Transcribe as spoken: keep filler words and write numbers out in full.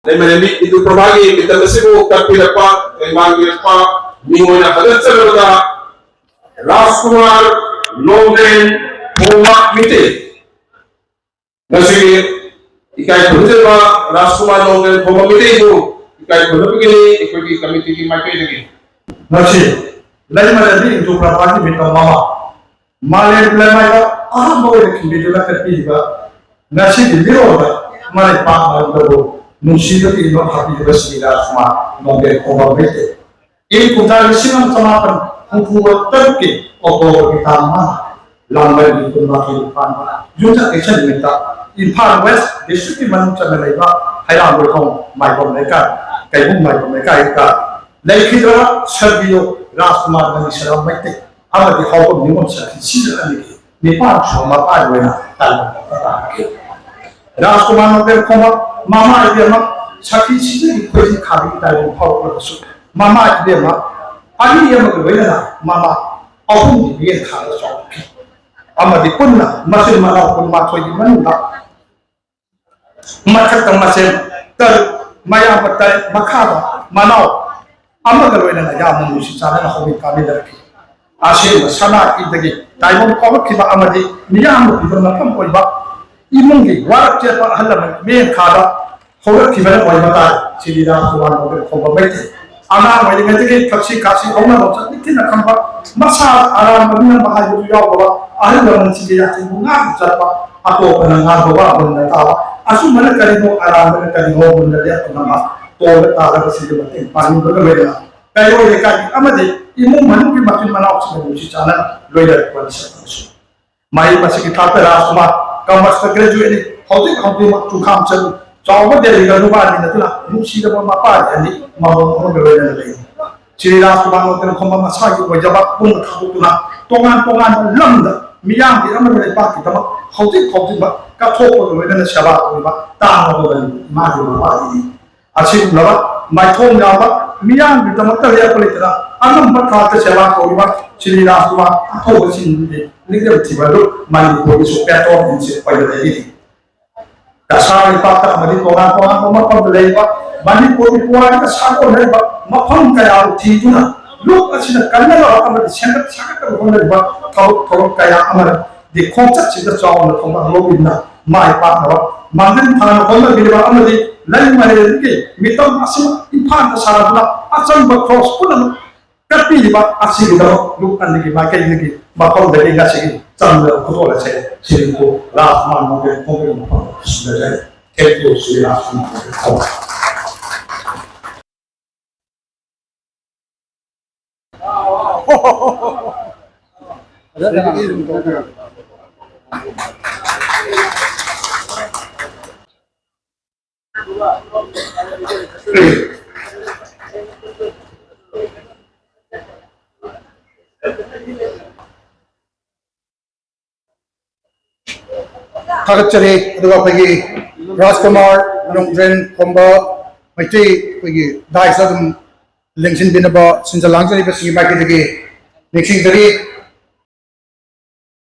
ꯂꯩꯃꯔꯦꯝꯕꯤ ꯏꯟꯗꯨ ꯄ꯭ꯔꯚꯥꯒꯤ ꯃꯤꯡꯆꯠ ꯑꯁꯤꯕꯨ ꯀꯠꯄꯤꯔꯛꯄ, ꯂꯩꯃꯥꯡꯕꯤꯔꯛꯄ ꯃꯤꯡ ꯑꯣꯏꯅ ꯊꯥꯒꯠꯆꯔꯕꯗ ꯔꯥꯖꯀꯨꯃꯥꯔ ꯅꯣꯡꯗ꯭ꯔꯦꯟ ꯈꯣꯡꯕ ꯃꯤꯇꯩ꯫ ꯉꯁꯤꯒꯤ ꯏꯀꯥꯏ ꯈꯨꯝꯅꯖꯕ ꯔꯥꯖꯀꯨꯃꯥꯔ ꯅꯣꯡꯗ꯭ꯔꯦꯟ ꯈꯣꯡꯕ ꯃꯤꯇꯩꯕꯨ ꯏꯀꯥꯏ ꯈꯨꯝꯅꯕꯒꯤꯅꯤ ꯑꯩꯈꯣꯏꯒꯤ ꯀꯃꯤꯇꯤꯒꯤ ꯃꯥꯏꯀꯩꯗꯒꯤ꯫ ꯉꯁꯤ ꯂꯩꯃꯔꯦꯝꯕꯤ ꯏꯟꯗꯨ ꯄ꯭ꯔꯚꯥꯒꯤ ꯃꯤꯇꯝ ꯑꯃ ꯃꯥꯂꯦꯝꯒꯤ ꯂꯩꯃꯥꯏꯗ ꯑꯍꯥꯟꯕ ꯑꯣꯏꯅ ꯈꯤꯟꯕꯤꯗꯨꯅ ꯀꯠꯄꯤꯔꯤꯕ ꯉꯁꯤꯒꯤ ꯃꯤꯔꯣꯜꯗ ꯃꯔꯩ ꯄꯥꯛꯅꯕꯗꯕꯨ ꯅꯨꯡꯁꯤꯕꯒꯤ ꯏꯅꯣꯠ ꯍꯥꯞꯄꯤꯔꯤꯕ ꯁ꯭ꯔꯤ ꯔꯥꯖꯀꯨꯃꯥꯔ ꯅꯣꯡꯗ꯭ꯔꯦꯟ ꯈꯣꯡꯕ ꯃꯩꯇꯩ꯫ ꯏꯪ ꯀꯨꯝꯖꯥ ꯂꯤꯁꯤꯡ ꯑꯃ ꯆꯃꯥꯄꯟ ꯍꯨꯝꯐꯨ ꯇꯔꯨꯛꯀꯤ ꯑꯣꯛꯇꯣꯕꯔꯒꯤ ꯇꯥꯡ ꯃꯉꯥ, ꯂꯥꯡꯕꯟꯒꯤ ꯀꯨꯟꯃꯥꯊꯣꯏꯅꯤ ꯄꯥꯟꯕ ꯌꯨꯝꯁꯥ ꯀꯩꯁꯥ ꯅꯨꯃꯤꯠꯇ ꯏꯝꯐꯥꯜ ꯋꯦꯁ ꯗꯤꯁꯇ꯭ꯔꯤꯛꯀꯤ ꯃꯅꯨꯡ ꯆꯟꯅ ꯂꯩꯕ ꯍꯩꯔꯥꯡꯒꯣꯏꯊꯣꯡ ꯃꯥꯏꯕꯝ ꯂꯩꯀꯥꯏ, ꯀꯩꯕꯨꯝ ꯃꯥꯏꯕꯝ ꯂꯩꯀꯥꯏꯗ ꯂꯩꯈꯤꯗ꯭ꯔꯕ ꯁꯔꯒꯤꯌꯣ ꯔꯥꯖꯀꯨꯃꯥꯔ ꯃꯅꯤꯁꯔꯥꯝ ꯃꯩꯇꯩ ꯑꯃꯗꯤ ꯍꯥꯎꯕꯝ ꯅꯤꯉꯣꯝ ꯁꯔꯀꯤ ꯁꯤꯖꯟ ꯑꯅꯤꯒꯤ ꯅꯤꯄꯥꯟ ꯁꯨꯕ ꯃꯄꯥꯒꯤ ꯑꯣꯏꯅ ꯇꯥꯏꯕꯪ ꯄꯥꯟꯕ ꯇꯥꯔꯛꯈꯤ꯫ ꯔꯥꯖꯀꯨꯃꯥꯔ ꯅꯣꯡꯗ꯭ꯔꯦꯟ ꯈꯣꯡꯕ ꯃꯃꯥ ꯏꯕꯦꯝꯃ ꯁꯈꯤ ꯁꯤꯖꯒꯤ ꯈꯣꯏꯖꯤ ꯈꯥꯕꯒꯤ ꯇꯥꯏꯕꯪ ꯐꯥꯎꯔꯛꯂꯕꯁꯨ, ꯃꯃꯥ ꯏꯕꯦꯝꯃ ꯑꯅꯤ ꯑꯃꯒ ꯂꯣꯏꯅꯅ ꯃꯃꯥ ꯑꯍꯨꯝꯒꯤ ꯃꯤꯠꯌꯦꯡ ꯈꯥꯗ ꯆꯥꯎꯔꯛꯈꯤ꯫ ꯑꯃꯗꯤ ꯄꯨꯟꯅ ꯃꯆꯤꯟ ꯃꯅꯥꯎ ꯀꯨꯟꯃꯥꯊꯣꯏꯒꯤ ꯃꯅꯨꯡꯗ ꯃꯊꯛꯇ ꯃꯆꯦꯜ ꯇꯔꯨꯛ, ꯃꯌꯥꯝꯕ ꯇꯔꯦꯠ, ꯃꯈꯥꯗ ꯃꯅꯥꯎ ꯑꯃꯒ ꯂꯣꯏꯅꯅ ꯌꯥꯝꯅ ꯅꯨꯡꯁꯤ ꯆꯥꯟꯅꯅ ꯍꯧꯃꯤꯟ ꯀꯥꯃꯤꯟꯅꯔꯛꯈꯤ꯫ ꯑꯁꯦꯡꯕ ꯁꯅꯥ ꯏꯗꯒꯤ ꯇꯥꯏꯕꯪ ꯐꯥꯎꯔꯛꯈꯤꯕ ꯑꯃꯗꯤ ꯃꯤꯌꯥꯝꯅ ꯄꯤꯕ ꯃꯐꯝ ꯑꯣꯏꯕ ꯏꯃꯨꯡꯒꯤ ꯋꯥꯔꯛ ꯆꯦꯠꯄ ꯑꯍꯜ ꯂꯃꯟ ꯃꯤꯠꯌꯦꯡ ꯈꯥꯗ ꯍꯧꯔꯛꯈꯤꯕꯅ ꯑꯣꯏꯕ ꯇꯥꯔꯦ꯫ ꯁꯤꯗꯤ ꯔꯥꯖꯀꯨꯃꯥꯔ ꯅꯣꯡꯗ꯭ꯔꯦꯟ ꯈꯣꯡꯕ ꯃꯩꯇꯩ꯫ ꯑꯉꯥꯡ ꯑꯣꯏꯔꯤꯉꯩꯗꯒꯤ ꯊꯛꯁꯤ ꯈꯥꯁꯤ ꯍꯧꯅ ꯂꯣꯟꯆꯠ ꯅꯤꯡꯊꯤꯅ ꯈꯪꯕ, ꯃꯁꯥ ꯑꯔꯥꯟꯕ ꯃꯤꯅꯝꯕ ꯍꯥꯏꯕꯗꯨ ꯌꯥꯎꯗꯕ, ꯑꯍꯜ ꯂꯃꯟꯁꯤꯡꯒꯤ ꯌꯥꯊꯪꯕꯨ ꯉꯥꯛꯅ ꯆꯠꯄ, ꯑꯇꯣꯞꯄꯅ ꯉꯥꯡꯕ ꯋꯥ ꯃꯨꯟꯅ ꯇꯥꯕ, ꯑꯆꯨꯝꯕꯅ ꯀꯔꯤꯅꯣ, ꯑꯔꯥꯟꯕꯅ ꯀꯔꯤꯅꯣ ꯃꯨꯟꯅ ꯂꯦꯞꯄ ꯉꯝꯕ, ꯇꯣꯜꯂ ꯇꯥꯔꯕꯁꯤꯡꯒꯤ ꯃꯇꯦꯡ ꯄꯥꯡꯅꯤꯡꯕꯒ ꯂꯣꯏꯅꯅ ꯀꯩꯔꯣꯏ ꯂꯩꯀꯥꯏꯒꯤ ꯑꯃꯗꯤ ꯏꯃꯨꯡ ꯃꯅꯨꯡꯒꯤ ꯃꯆꯤꯟ ꯃꯅꯥꯎꯁꯤꯡꯒ ꯅꯨꯡꯁꯤ ꯆꯥꯟꯅꯅ ꯂꯣꯏꯅꯔꯛꯄ ꯃꯤꯁꯛ ꯑꯃꯁꯨ꯫ ꯃꯍꯩ ꯃꯁꯤꯡꯒꯤ ꯊꯥꯛꯇ ꯔꯥꯖꯀꯨꯃꯥꯔ ꯀꯃꯔꯁꯇ ꯒ꯭ꯔꯦꯖꯨꯑꯦꯠꯅꯤ꯫ ꯍꯧꯖꯤꯛ ꯍꯧꯖꯤꯛꯃꯛ ꯆꯨꯈꯥꯝ ꯆꯠꯂꯤ꯫ ꯆꯥꯎꯕ ꯗꯦꯜꯂꯤꯒ ꯅꯨꯄꯥ ꯃꯤꯟꯅꯗꯨꯅ ꯅꯨꯡꯁꯤꯔꯕ ꯃꯄꯥ ꯑꯅꯤ ꯃꯃꯧ ꯑꯃꯒ ꯂꯣꯏꯅꯅ ꯂꯩꯔꯤ꯫ ꯁ꯭ꯔꯤ ꯔꯥꯖꯀꯨꯃꯥꯔ ꯅꯣꯡꯗ꯭ꯔꯦꯟ ꯈꯣꯡꯕ ꯃꯁꯥꯒꯤ ꯑꯣꯏꯖꯕ ꯄꯨꯝꯅ ꯊꯥꯗꯣꯛꯇꯨꯅ ꯇꯣꯉꯥꯟ ꯇꯣꯉꯥꯟꯕ ꯂꯝꯗ ꯃꯤꯌꯥꯝꯒꯤ ꯑꯃꯗꯤ ꯂꯩꯄꯥꯛꯀꯤꯗꯃꯛ ꯍꯧꯖꯤꯛ ꯍꯧꯖꯤꯛꯃꯛ ꯀꯠꯊꯣꯛꯄꯒ ꯂꯣꯏꯅꯅ ꯁꯦꯕꯥ ꯇꯧꯔꯤꯕ ꯇꯥꯡꯂꯕ ꯃꯅꯤꯄꯨꯔ ꯏꯃꯥꯒꯤ ꯃꯄꯥ ꯑꯅꯤꯅꯤ꯫ ꯑꯁꯤꯒꯨꯝꯂꯕ ꯃꯥꯏꯊꯣꯡ ꯌꯥꯕ ꯃꯤꯌꯥꯝꯒꯤꯗꯃꯛꯇ ꯂꯦꯞꯄ ꯂꯩꯇꯅ ꯑꯉꯝꯕ ꯊꯥꯛꯇ ꯁꯦꯕꯥ ꯇꯧꯔꯤꯕ ꯁ꯭ꯔꯤ ꯔꯥꯖꯀꯨꯃꯥꯔ ꯑꯊꯧꯕꯁꯤꯡꯒꯤ ꯂꯤꯡꯖꯦꯜ ꯊꯤꯕ ꯑꯗꯨ ꯃꯅꯤꯄꯨꯔꯒꯤꯁꯨ ꯄꯦꯇ꯭ꯔꯣꯜ ꯏꯟꯖꯤꯟ ꯑꯣꯏꯕꯗꯒꯤꯅꯤ꯫ ꯀꯁꯥꯔ ꯂꯩꯄꯥꯛꯇ ꯑꯃꯗꯤ ꯇꯣꯉꯥꯟ ꯇꯣꯉꯥꯟꯕ ꯃꯐꯝꯗ ꯂꯩꯔꯤꯕ ꯃꯅꯤꯄꯨꯔꯒꯤ ꯄꯨꯋꯥꯔꯤꯒ ꯁꯥꯒꯣꯟꯅꯔꯤꯕ ꯃꯐꯝ ꯀꯌꯥꯕꯨ ꯊꯤꯗꯨꯅ ꯂꯨꯞ ꯑꯁꯤꯗ ꯀꯟꯅꯕ ꯑꯃꯗꯤ ꯁꯦꯝꯒꯠ ꯁꯥꯒꯠꯅꯕ ꯍꯣꯠꯅꯔꯤꯕ ꯊꯕꯛ ꯊꯧꯔꯝ ꯀꯌꯥ ꯑꯃꯗꯤ ꯈꯣꯡꯆꯠꯁꯤꯗ ꯆꯥꯎꯅ ꯊꯧꯗꯥꯡ ꯂꯧꯕꯤꯗꯨꯅ ꯃꯥꯏ ꯄꯥꯛꯅꯕ ꯃꯥꯡꯖꯤꯜ ꯊꯥꯅ ꯍꯣꯠꯅꯕꯤꯔꯤꯕ ꯑꯃꯗꯤ ꯂꯩꯃꯔꯦꯜꯒꯤ ꯃꯤꯇꯝ ꯑꯁꯤꯃꯛ ꯏꯝꯐꯥꯜꯗ ꯁꯥꯟꯅꯗꯨꯅ ꯑꯆꯝꯕ ꯈ꯭ꯔꯣꯁ ꯄꯨꯝꯅꯃꯛ ꯀꯠꯄꯤꯔꯤꯕ ꯑꯁꯤꯒꯤꯗꯃꯛ ꯂꯨꯞ ꯑꯅꯤꯒꯤ ꯃꯥꯏꯀꯩꯗꯒꯤ ꯃꯐꯝꯗꯒꯤ ꯉꯁꯤꯒꯤ ꯆꯪꯂꯕ ꯈꯨꯗꯣꯜ ꯑꯁꯦ ꯁꯤꯔꯤꯟꯄꯨ ꯔꯥꯖ ꯃꯥꯟ ꯃꯣꯍꯟ ꯈꯣꯡꯕꯒꯤ ꯃꯐꯝꯗ ꯁꯤꯟꯖꯖꯔꯤ꯫ Thank you, ꯁꯤꯔꯤ ꯔꯥꯖ ꯃꯥꯟ ꯃꯣꯍꯟ ꯈꯣꯡꯕ꯫ ꯊꯥꯒꯠꯆꯔꯤ꯫ ꯑꯗꯨꯒ ꯑꯩꯈꯣꯏꯒꯤ ꯔꯥꯖꯀꯨꯃꯥꯔ ꯅꯣꯡꯗ꯭ꯔꯦꯟ ꯈꯣꯝꯕ ꯃꯩꯇꯩ ꯑꯩꯈꯣꯏꯒꯤ ꯗꯥꯏꯁꯇ ꯑꯗꯨꯝ ꯂꯦꯡꯁꯤꯟꯕꯤꯅꯕ ꯁꯤꯟꯖ ꯂꯥꯡꯖꯔꯤꯕꯁꯤꯡꯒꯤ ꯃꯥꯏꯀꯩꯗꯒꯤ ꯅꯤꯡꯁꯤꯡꯖꯔꯤ꯫